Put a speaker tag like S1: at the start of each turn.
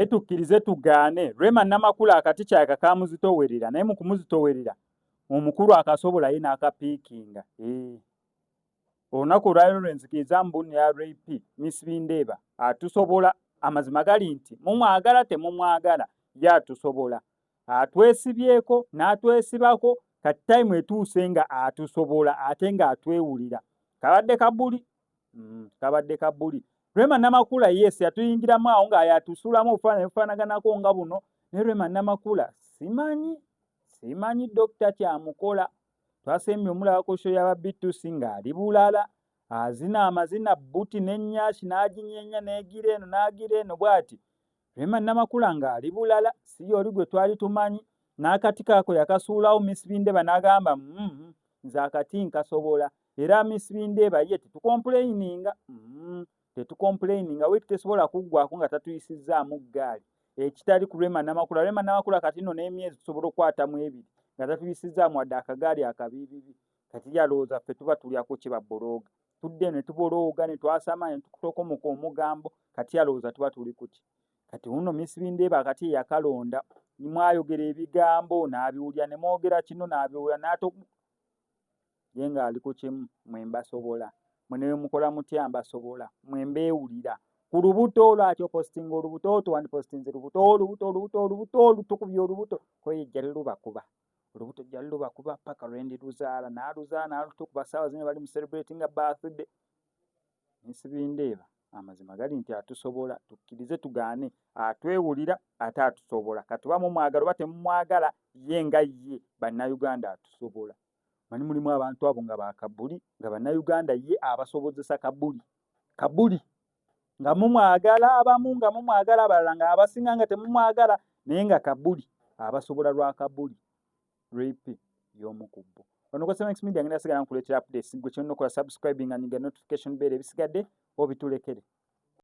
S1: Tukkirize tugaane, Rema Namakula akati kyaka kamuzitowerera, naye mu kumuzitowerera omukulu akasobola ye n'akapiikinga. Olunaku olwaliro lwenzikiriza mbu ya Ray P, Miss Bindeeba atusobola. Amazima gali nti mumwagala temumwagala, ye atusobola, atwesibyeko n'atwesibako. Kati time etuuse nga atusobola ate nga atwewulira. Kabadde kabuli, kabadde kabuli. Rema Namakula, yes, yatuyingiramu awo nga yatusulamu obufaananyi bufaanaganako nga buno, naye Rema Namakula simanyi dokita kyamukola. Twasembye omulaba ku show y'aba B2C ng'ali bulala, azina amazina buti n'ennyashi n'aginyenya n'egira eno n'agira eno bw'ati. Rema Namakula ng'ali bulala, si oli gwe twali tumanyi. N'akati kaako yakasuulawo Miss Bindeeba n'agamba, "Nze akati nkasobola." Era Miss Bindeeba ye tetucomplaininga, tetucomplaininga. Wiiki tesobola kuggwako nga tatuyisizzaamu ggaali, ekitali ku Rema Namakula. Rema Namakula kati nno n'emyezi tusobola okukwatamu 2 nga tatuyisizzaamu wadde akagaali akabiibibi. Kati yalowooza ffe tuba tulyako ki? Babolooga tudde ne tubolooga ne twasama ne tutokomoka omugambo. Kati yalowooza tuba tuli kuki? Kati wuno Miss Bindeeba akati yakalonda, mwayogera ebigambo n'abiwulira, ne mwogera kino n'abiwulira n'ato ye ng'ali ku kimu. Mwe mbasobola, mwe ne mukola mutya, mbasobola, mwe mbeewulira. Ku lubuto olwo ati opostinga olubuto, towandipostinze lubuto, olubuto, olubuto, olubuto olutukubye olubuto koye jja lubakuba olubuto, jja lubakuba paka lwendi luzaala. N'aluzaala n'alutukuba. Saawa zino bali mu celebratinga birthday. Miss Bindeeba amazima gali nti atusobola, tukkirize tugaane, atwewulira ate atusobola. Katuba mumwagala oba temumwagala, ye nga ye Bannayuganda atusobola. Manyi mulimu abantu abo nga bakabuli, nga Bannayuganda ye abasobozesa kabuli kabuli, nga mumwagala abamu, nga mumwagala abalala, nga abasinga nga temumwagala, naye nga kabuli abasobola lwa kabuli. Ray P y'omu ku bo. Wano ku SMX Media ngenda sigala nkuleetera updates. Gwe kyonna okola subscribing and notification bell, ebisigadde obitulekere.